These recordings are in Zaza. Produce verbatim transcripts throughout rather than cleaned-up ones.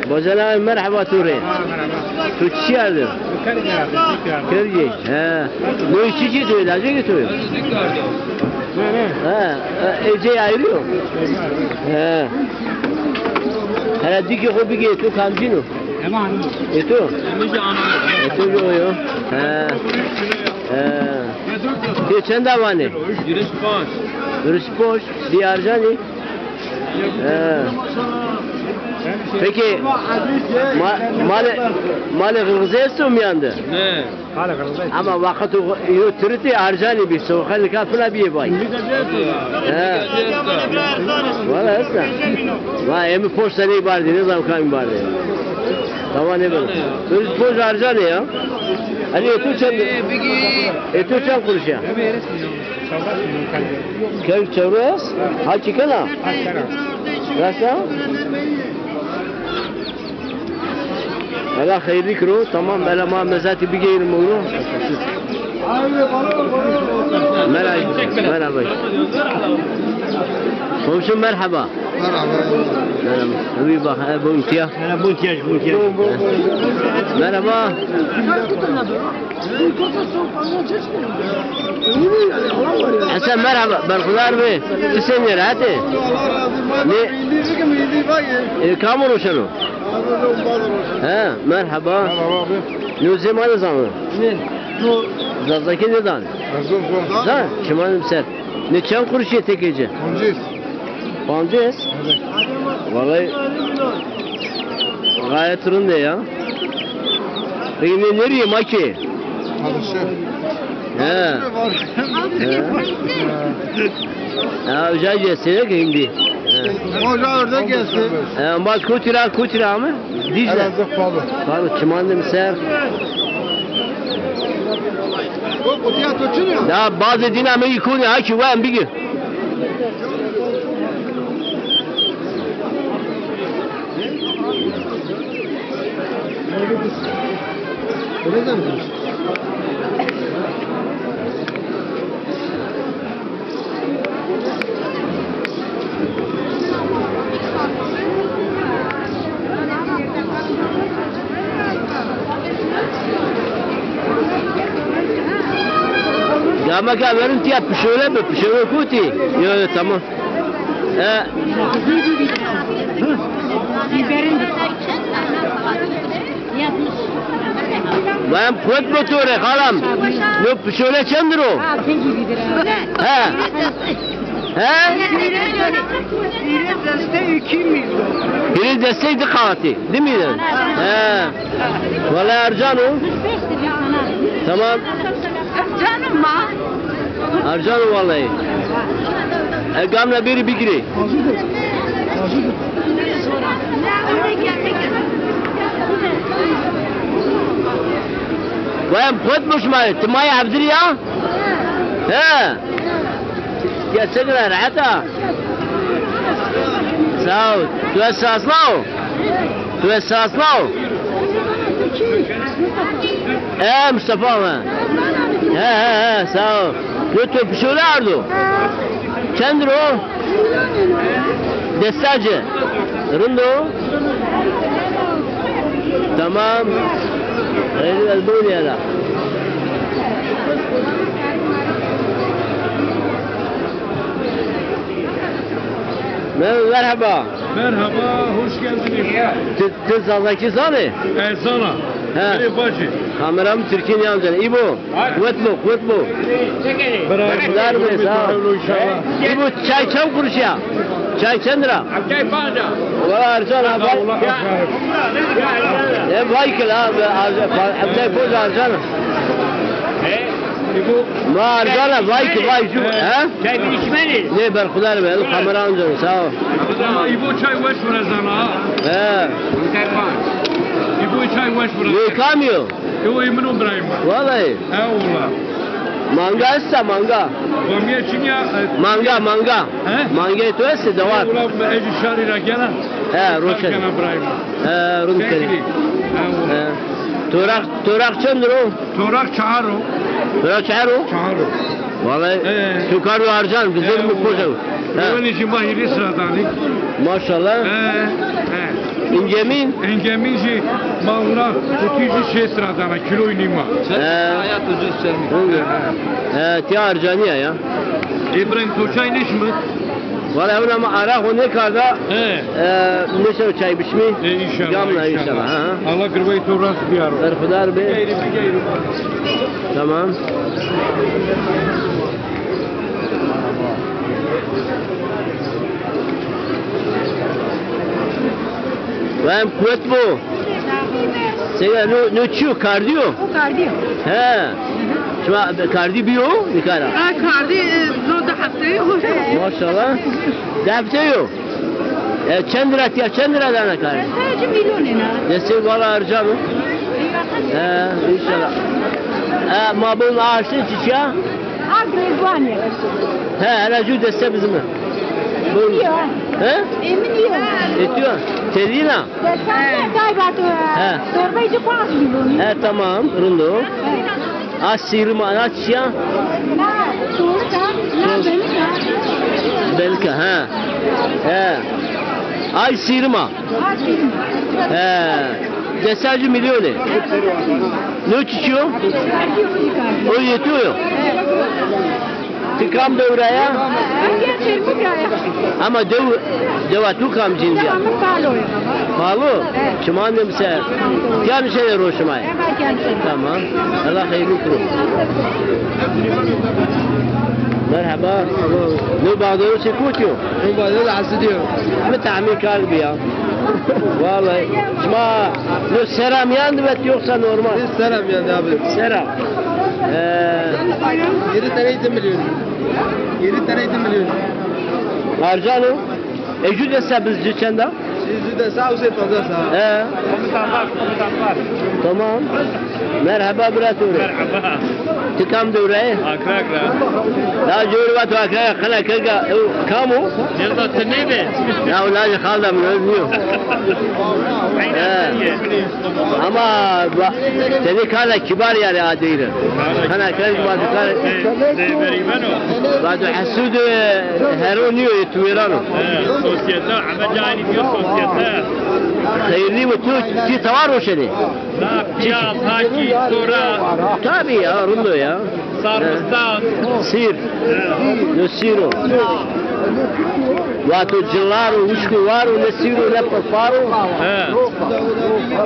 Bacanay, merheba to rê. To çi kerdî? Kergî. He. No çi çi to, lacekî to? Ne, ne. He, e, ecê ayrî yo. He. Hele dîkê xo bigê, to kamcîn o? Ê to? Ê to yo. He. He. Ti çenda vanê? Yirmi beş. Yirmi beş. Di arcanî? He. Peki, ma-, malê, malê Qirxizî esto mîyan de? Ne. Ama wexto yo tiritî arcanî bî, soxelî ka fina bîyê vay. He. Valla esta. Va emi poşta ney bardî, nêzan kamî bardî. Tamam, ne böyle. Böyle poş arcanî ya. Hani ê to çend? Ê to çend kuruş ya? Kewk çewres? Ha, çi kena? Rasa? Ela xeyrlî kiro, tamam, ela ma mezatî bigeyrin mewro. Merhaba, merhaba. Komşum merhaba. Merhaba. Merhaba. Rüyü bak, e, bu imtiyaz. Merhaba, bu imtiyaz, bu imtiyaz. Merhaba. Hesen merhaba, berxudar be. Ti senî, rehet ê? Ne? E, kam o roşeno? He, merhaba. Merhaba abi. No zê ma nêzano. Ne? Zazakî nêzano. Zan, çimanê mi ser. Ne çend quruşî teke ci? Pancês. Pancês? Evet. Vallahi gayet rind ê ya. Peki ne, nereye ma ki? Çalışıyor. He. He. Ya, uca gelse ki hindi. He. Hoca orada gelse. He, ma kotî ra, kotî ra mı? Dicle. Elazığ pahalı. Pahalı, çimanê mi ser. Da bazı dinamik konu ha ki var, bir gün. Gameka verin tiya pişore bi, pişore kutî. Yo, yo, tamam. E. Biberin. Ben pot motorê xalam. No pişore çend ro? Ha, peki bidir. He. He? Biri deste iki milyon. Biri deste di qatî. Di milyon. He. Vallahi ercan o. Tamam. Canım ma. Ercan o vallahi. E, gamna biri bigirê. Vay, em xwet boş ma, ti mayê Evdirî ya? He. Ya çi gire, rehet a? Sağ ol. Tu ez sasna o? Tu ez sasna o? E, Mustafa mi? He, he, he, sağ ol. Yo, to pişole ardo? Çend ro? Destace. Rind o? Tamam. Hayır, ez böyle ya da. Merhaba. Merhaba, hoş geldiniz. Ti, ti Zazakî zanê? E, zana. He. Bire bacı. Kameram Tirkî nîyan zanê. Îbo, quwet bo, quwet bo. Bira, dar be, sağ ol. İnşallah. Îbo, çay çend kuruş ya? Çay çend lira? Çay panc a. Wala ercan ha, vay. E, vay kil ha, be, ercan, çay panc a ercan. He? Îbo. Ma ercan ha, vay ki, vay şu, he? Çay bir içmeli. Ne, berxudar be, kamera amca, sağ ol. Ama İbo çay weş vurezan ha. He. Çay panc. İbo çay weş vurezan. Ne kamî yo? Yo, ê min o birayê ma. Vallahi. He, wala. Manga esta, manga. Vamiye çinya, e, manga, manga. He? Mangê to estê, dewar. Wala, ez şarî ra gena. He, roşen. Gena birayê ma. He, rind kerî. He, wala. He. Toraq, toraq çend ro? Toraq çar o. Toraq çar o? Çar o. Vallahi, he, tu kardo arcan, bizim mi koca. He. Weli jî ma hîris ra danî. Maşallah. He, he. Încemîn? Încemîn jî ma wina qutî jî şêst lira dana, kîloy nîma. He. He, tiya ercanîya ya. Îbrahîm, to çay nêşimit? Wala ewna ma ara xo nêkarda. He. E, nêşew çay bişmî. E, înşallah, înşallah. Gamla, înşallah. Ha, ha. Allah girbey to rast biyaro. Berxudar be. Bigeyri, bigeyri. Tamam. Vay, em quwet bo. Sega, no, no çi yo, kardî yo? O kardî yo. He. Şima kardî bîyo, nîkara? Ha, kardî, e, no di hefte yo. Maşallah. Di hefte yo. E, çend lira tiya, çend lira dana kardî? Sadece milyon ena. Destê wala ercan o. He, înşallah. E, ma bon aştî çiçîya? Ha, Grêzwanî. He, hela jû deste bizime. Emin yo. He? Emin yo. Etiyo. Tedîna? Destane gayba to. He. Torbayı ci panc milyon. He, tamam, rind o. He. A sîrima, a çiya? Na, torka, na belka. Belka, he. He. Ay sîrima. Ha, sîrima. He. Destacı milyonê. No çiçî yo? O yetiyor yo. Ti kam dew ra ya? Ama dew, dewa tu kamcîn bîya? Palo yo. Palo? Çiman de mi ser? Tiya nişenê ro şima yê? Tamam. Allah xeyrî kiro. Merheba. No badero çê kotî yo? No badero de Hesudî yo. Mi tahmin kard bîya. Vallahi. Şima no sera mîyan di vet yoksa normal? Biz sera mîyan di abi. Sera. Ee, Yedi tane di milyon. Yedi tane di milyon. Harcan o. E, jû desta biz ci çend a? Siz jû desta, o se panzas a. He. Komutan var, komutan var. Tamam. Merheba bira to rê. Merheba. Ti kam dew ra yê? Akrak ra. Ya cor va to Akrak ra, qina keka, ew kam o? Nêzan, ti nêbê? Ya o lajê xalda mi, ez nîyo. He. Ama va-, tenê kana kibar yanî adeyre. Kana kek va to kana. Vado Hesud, e, hero nîyo, e, tuêran o. He, sosyete, ama cahil diyor sosyete. Xeyrlî mi tu, ti tawar roşenê? Na, piyaz, hakî, sora. Tabii ya, rind o ya. Sarımsak. Sîr. No sîr o. Vato cilar o, wişk o, war o, ne sîr o, ne par o. He.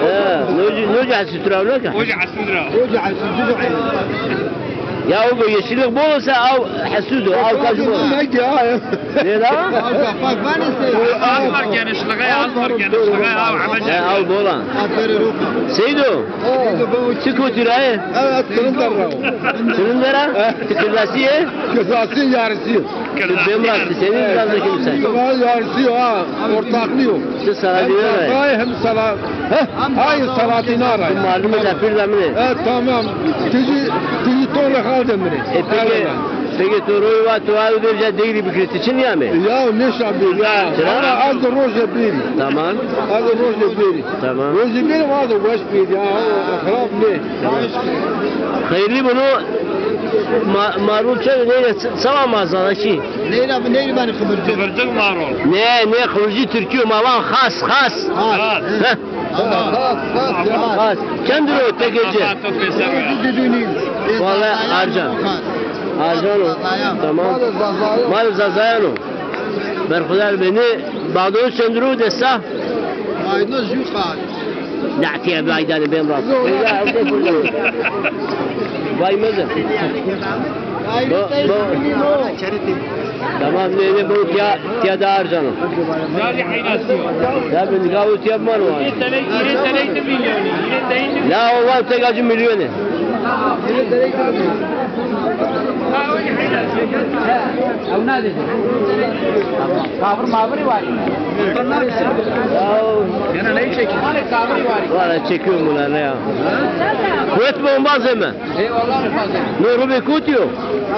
He, no ci, no ci hesî tu ra o, ne ka? O ci hesî tu ra. O ci hesî tu ra. Ya o yeşillik bol olsa, av hesud o, av kaç bol. Ne ya? Nê da? Bak, bak, bak, ben de seviyorum. Az var genişliğe, az var genişliğe, av amece. He, av bol a. Aferin, Ruka. Seydo, ti kotî ra yê? Evet, Kırım'dan ra. Kırım'dan ra? Ti Kırlasi yê? Kırlasi yarısı. Ti Bemrasî, senî zazakî mi sen? Yarısı yok ha, ortaklığı yok. Ti Saladîna ra yê? Hem Saladîna ra yê, hem Sala-, heh, hayır, Saladîna ra yê. Malum e, pir de min ê. E, tamam. Tijî, tijî to rê xal de min ê. E, peki, peki to roy va, to va verca deyrî bikirî, ti çin ya mi? Ya, nêşa bêrî ya. Çira? Ama az de roje bêrî. Tamam. Az de roje bêrî. Tamam. Roje bêrî, va de weş bêrî ya. Xirab nê. Xeyrlî bo. Ma-, marul çew neyre, sawa ma zana çi? Neyra, neyra bani xıvırcık. Xıvırcık marul. Ne, ne, xıvırcık Türkiye, ma van xas, xas. Xas. Heh. Ama xas, xas, ya. Xas. Çend lira o tekece? Ama to pêser ya. Vallahi arcan. Arcan o. Tamam. Mal Zazayan o. Berxudar beni. Badon çend lira o desta? Badon jû qat. Na, tiya baydanê Bemrasî. Vay meze. Bo, bo. Tamam, ne, ne, bo tiya, tiya da arcano. Ya bin gavu tiya mano. La, o var tek acı milyonê. Ew na dedi. Kavir maviri var. Gene neyi çekiyor? Kaviri var. Valla çekiyorum bunlar ne ya. Kuvvet mi olmaz mı? Eyvallah, olmaz mı? No rubê kotî yo?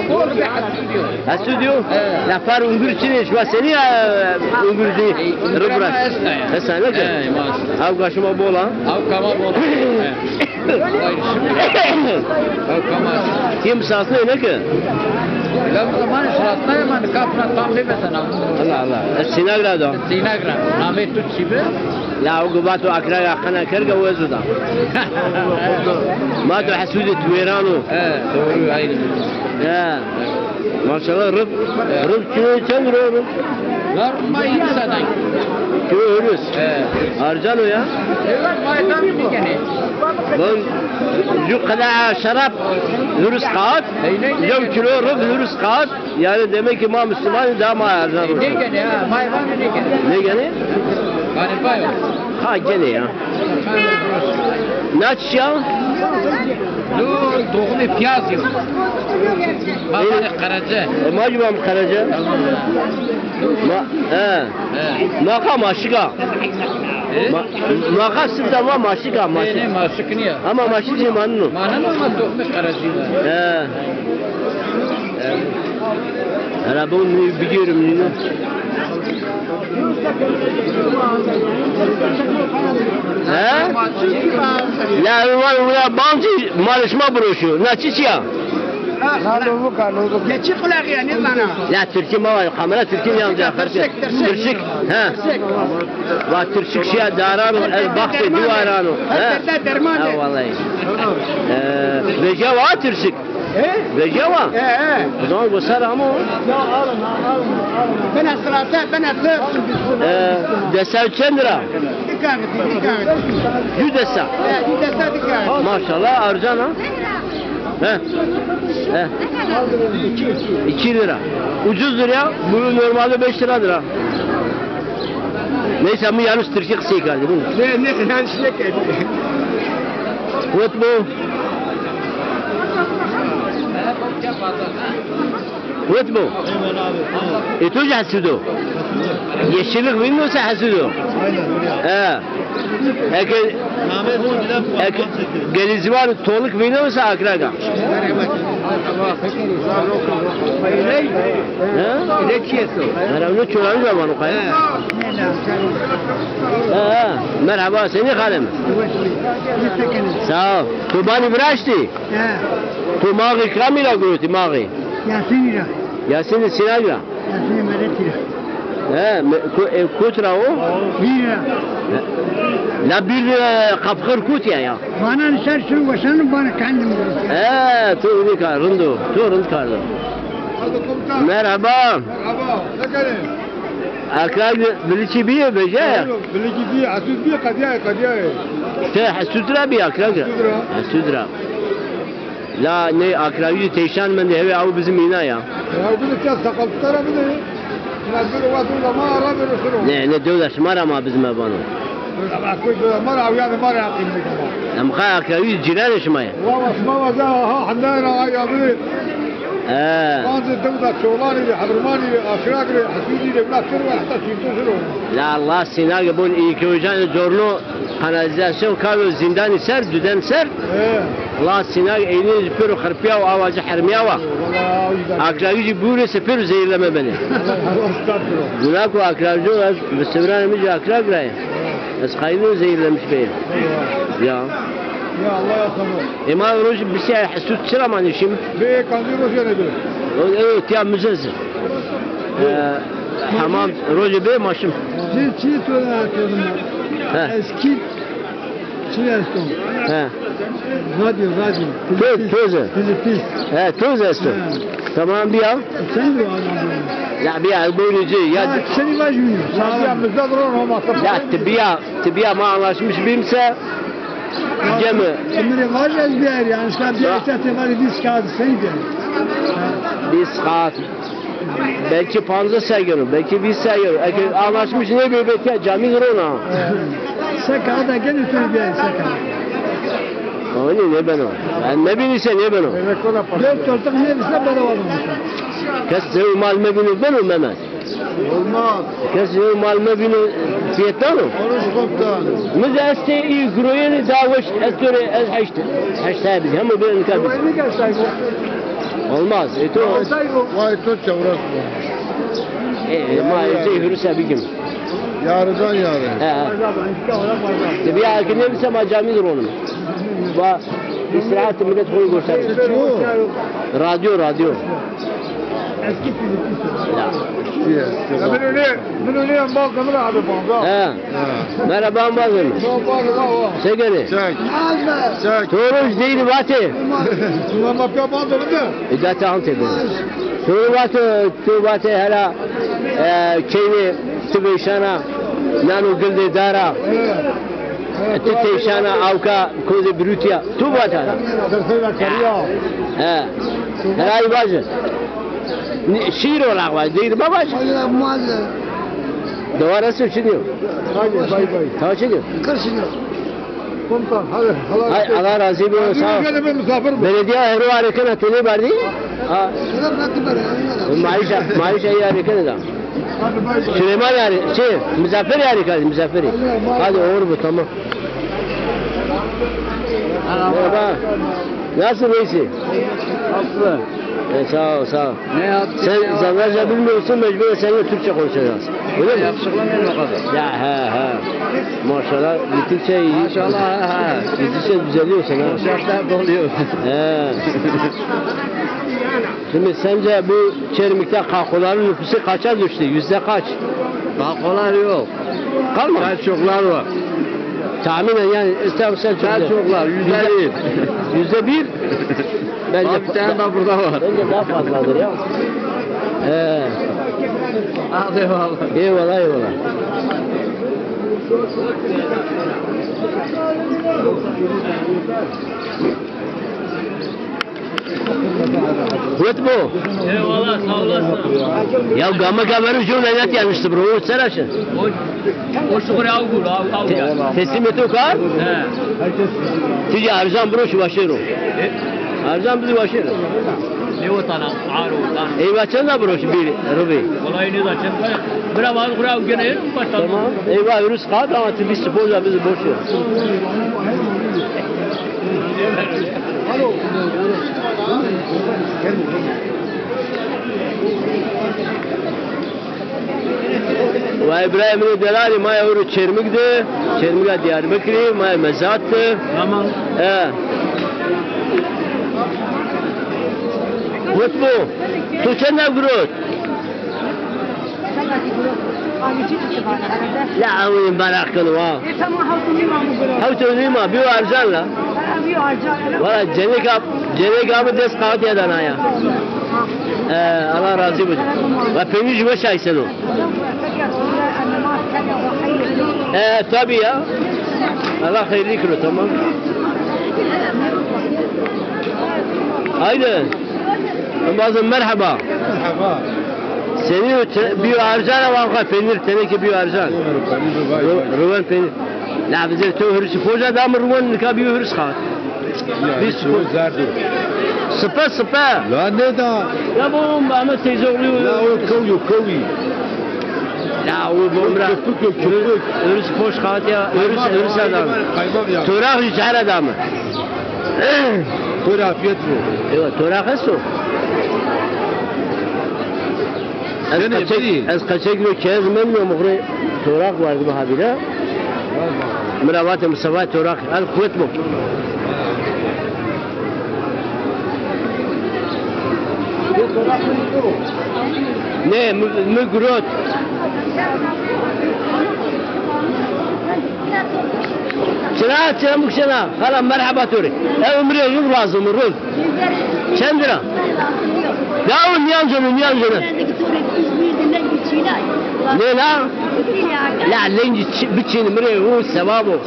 No rubê Hesudî yo. Hesudî yo? Evet. Lafar ungür çinê, şima senî ya ungür di? Ungür ribra. Ama esta ya. Esta ne ki? Eyvallah. Ew gaşima bol a. Ew kama bol a. Evet. Ew kama. Kim sasnê ne ki? La bu zaman şirasnayê ma, kapna tam nêbesena. Allah Allah. E, Sînag ra da. Sînag ra. Namê tu çi bi? La o gubato akraga qena kerga wezo da. Ma to hesudê tuêrano. He, doğru, aynı. He. Maşallah, rib, rib kilo çend ro rib? Var, ma yirmi sadek. Kilo hürüs. He. Arcano ya. Lan, ju qeda'a şarap hürüs kağıt, yew kilo rib hürüs kağıt. Yani demek ki ma Müslüman daha ma erzen. Nêkenê ha, ma vanê nêkenê. Nêkenê? Vanê bayo. Ha, gene ya. Na çiçî ya? No toxumê piyaz yo. Ma vanê qerece. E, ma jî vam qerece. Tamam. Ma, he. He. Ma qa maşika. E? Ma, ma qa sifte ma maşika, maşik. Nê, nê, maşik nîya. Ama maşik jî manino. Maneno ama toxumê qerecî. He. Hera bu nî bigêrim nîno. He? La wan wila bancî malê şima biroşo. Na çiçî ya? Geçi kulağıya ne bana? La Türkçe ma var. Kamera Türkçe mi yazacak? Tirşik, tirşik. Tirşik. He. Tirşik. Va tirşik şiya darano, ez baxtê dîwarano. He. Derman. Ha vallahi. Ee, veja va tirşik. He? Veja wa? He, he. O zaman bu ser ama o. Bena sırata, bena sır. Ee, desa çend lira? Dikkat et, dikkat et. Yüz desa. He, yüz desa dikkat et. Maşallah, arcan ha. He. He. İki lira. Ucuzdur ya. Bu normalde beş liradır ha. Neyse, bu yanlış Türkçe kısayı kaldı. Bu. Ne, ne, yanlış ne geldi? Kotmo. Wet bo. E, to jî hesûd o. Yeşillik vînno se hesûd o. He. Eke, eke gelî ziwan tolik vînno se akraga. He? Merhaba, ne çoran zamanı kay. He, he. Merhaba, seni halim. Sağ ol. Tu bani viraştî? He. Tu maxî kamî ra girotî maxî? Yasînî ra. Yasînî Sînag ra? Yasînî Meretî ra. He, me, ku, e, kut ra o? Vîr ra. He. La bir, e, qapxir kut ya ya. Bana ser şunu başlanın bana kendim girotî. He, tu nika rind o. Tu rind kardo. Merhaba. Merhaba. Ne kadar? Akrak bilikî bîye beja ya. Bilikî bîye, hesûd bîye, qedîyaye, qedîyaye. Te hesûd ra bî akrak ra? Hesûd ra. Hesûd ra. La nê akrawî teyşan mendê hewê aw bizim îna ya. Ya bizim ya sakal tutara bir de. Ya bir wazir da ma ara bir sürü. Ne, ne dewda şima ra ma bizim ebano. Ama koy dewda ma ra aw yani ma ra aqim. Em kay akrawî cîranê şima ya. Wa şima wa ha handa ra ay abi. He. Bazı dewda çoğlan idi, hebirman idi, akrak idi, hesûd idi, evlat kir ve hatta çîfto şiro. La Allah Sînag bon î ki ocanê corno kanalîzasyon karo zîndanî ser, duden ser. He. La Sînag eynî jî pêro xirpîya û awa ci hermîya wa. Akravî jî bûrê se pêro zehîrleme benê. Guna ku akravco ez bi sivranê mi jî akrak ra yê. Ez qayîl nîyo zehîrlemiş bê. Ya. Ya Allah ya sana. Ema roj bisîya hesûd çira manê şîm? Bê kancî roj yanê bê. O, o, tiya müzezi. Ee, hamam rojê bê maşim. Çi, çi to, to. He. Eskî. Çi esto? He. Radyo, radyo. Toz, toz e. Filipis. He, toz esto. He. Tamam, bîya. Sen de o adam. Ya bîya, buyurun, ya. Ya, seni var mı? Ya, bizde duran olmasa. Ya, tibiya, tibiya ma anlaşmış bîm se, cemi. Şimdi var ya bir yer, yani, işte bir yer, işte var, biz kağıdı sen de. Biz kağıt. Belkî pancas ser gero, belkî vîst ser gero. Eke anlaşmış nêbî, belkî camî rona. Se kağıda gene sürü bir se kağıt. Oynî nêbeno. Yani nêbînî se nêbeno. Dört ortak neyse bedava olmuş. Kes zew mal mebîno beno Mehmet. Olmaz. Kes zew mal mebîno fiyetano. Oruç komutan. Mi de estê î guroyênî da weş ez to rê ez heşt. Heşt sahibi. Hemo bê nika biz. Olmaz. E to. Vay to çewres bu. E, e, ma ecê hürüse bikim. Yarıdan yarı. He, he. Tibiya ki nêbise ma camî de ronim. Va istirahat millet koyu göster. Radyo, radyo. Eski fizikçi. Ya. Yes, tamam. Ya ben öyle, ben öyle yan bal kamera abi bal. Ha. Ha. Merhaba, ambazım. Bal, bal, bal, bal. Çek hele. Çek. Çek. Toroj değil vate. Ulan bak ya, bal da burada. E, zaten al tebe. Toroj vate, tu vate hela, e, keyni, tu beşana, nano gilde dara. Evet. E, tu teyşana, avka, koze brutya. Tu vata. He. Heray vaje. Şiir olarak var. Değil mi vaje? Dewa nasıl çiniyor? Haydi, bay bay. Tamam çiniyor. Komutan, hadi, hadi. Hay, Allah razı olsun. Sağ ol. Belediye hero harekana tele vardı. Ha. Maişa, maişa iyi harekana da. Süleyman yani, şey, Muzaffer yani kaldı, Muzaffer. Hadi olur bu, tamam. Merhaba. Nasıl, neyse? Aslı. E, sağ ol, sağ ol. Ne yaptın? Sen Zagarca bilmiyorsun, mecburen seninle Türkçe konuşacağız. Öyle mi? Yakışıklı mıyım o kadar? Ya, he, he. Maşallah, gittikçe iyi. Maşallah, he, he. Gittikçe düzeliyorsun, ha. Kuşaklar doluyor. He. Şimdi sence bu Çermik'te Kakoların nüfusu kaça düştü? Yüzde kaç? Kakolar yok. Kalmadı. Selçuklar var. Tahminen yani, e, tamam, Selçuklar. Selçuklar, yüzde bir. Yüzde bir. Bence bir tane daha burada var. Bence daha fazladır ya. He. Hadi eyvallah. Eyvallah, eyvallah. Wet bo. Eyvallah, sağ olasın. Ya gameka veru jû ne net yanlıştı bro. O sera şi. O şukur av gur, av, av ya. Teslim eto kar. He. Tiji arjan bro şu başero. Arjan bizi başero. Ne o tana, ağır o tana. Eyvah çenda bro şu bir rubi. Vallahi ne da çenda. Bira bazı kura av gene yerim başladı. Tamam. Eyvah virüs kağıt ama ti bir spor da bizi boş ver. Wa Îbrahîm rê delalî, ma ya ewro Çermik de, Çermika Diyarbekirî, ma ya Mezat de. Tamam. E. Kotbo, tu çend ev girot? La, ew ê meraq keno, ha. E, tamam, hewt û nîm a mi giro. Hewt û nîm a, bîyo ercan la. Ha, bîyo ercan. Wala cenêka, cenêka mi dest qatîya danaya. E, Allah razî bo. Ve peynîr jî weş ayseno. E, tabii ya. Allah hayırlı kiro, tamam. Haydi. Embazım merhaba. Merhaba. Senî te-, bîyo ercan a, wa peynîr tenekê bîyo ercan. Ru-, ruwen peynîr. La bize to hurisi poca da mi ruwen, nika bîyo huris xat. Ya, biz zerdo. Sipe, sipe. La ne da? Ya bu Mehmet teyze oluyor. La o koyu, koyu. La o bu Umra. Köpük, köpük. Huris poş xat ya, huris, huris adam. Kaymak ya. Toraq jî cara da mi. Xwir afiyet bo. Ewa, toraq esto? Ez qeçek, ez qeçek ro kez mendo, mi xwirê toraq werdî bi habîre. Mi ra vate Mustafa toraq, el quwet bo. Ne, mi, mi girot. Çira, çira mukşena. Hala merhaba to rê. Ew mi rê rul vazo mi, rul. Çend lira? Ya o nîyanceno, nîyanceno. Ne la? La lengî çi-, biçîn mi rê, o sewab o.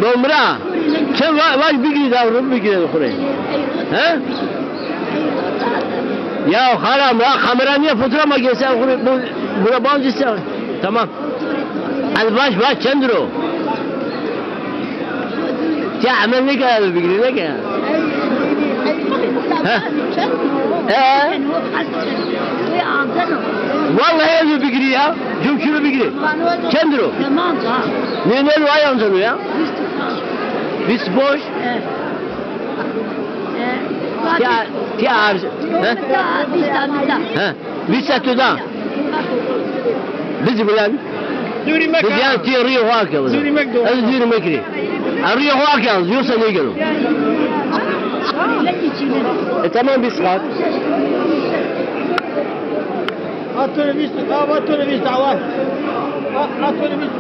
Bo mi ra. Çend va-, vaj bigirî da, rul bigirî xo rê. He? Ya hala mi ra kamera nîya, fotoğraf makinesi xo rê, bu, buna bancı sen. Tamam. Ez baş baş çend ro? Ti emel nêkena, ez bigirî nêkena. He? Ee? Vallahi ez bigirî ya. Cum kilo bigirî. Çend ro? Nê nê ay anceno ya? Vîst boş. Ti a-, ti arz. He? He? Vîst tu da. Bizi bilen. Zûrî meke. Bizi yan ti rîyê xo ake. Zûrî mek do. Ez zûrî mekirî. Ez rîyê xo ake, yoksa nêgeno. E tamam, vîst kat. Atore vîst, a, atore vîst, awa. A, atore vîst.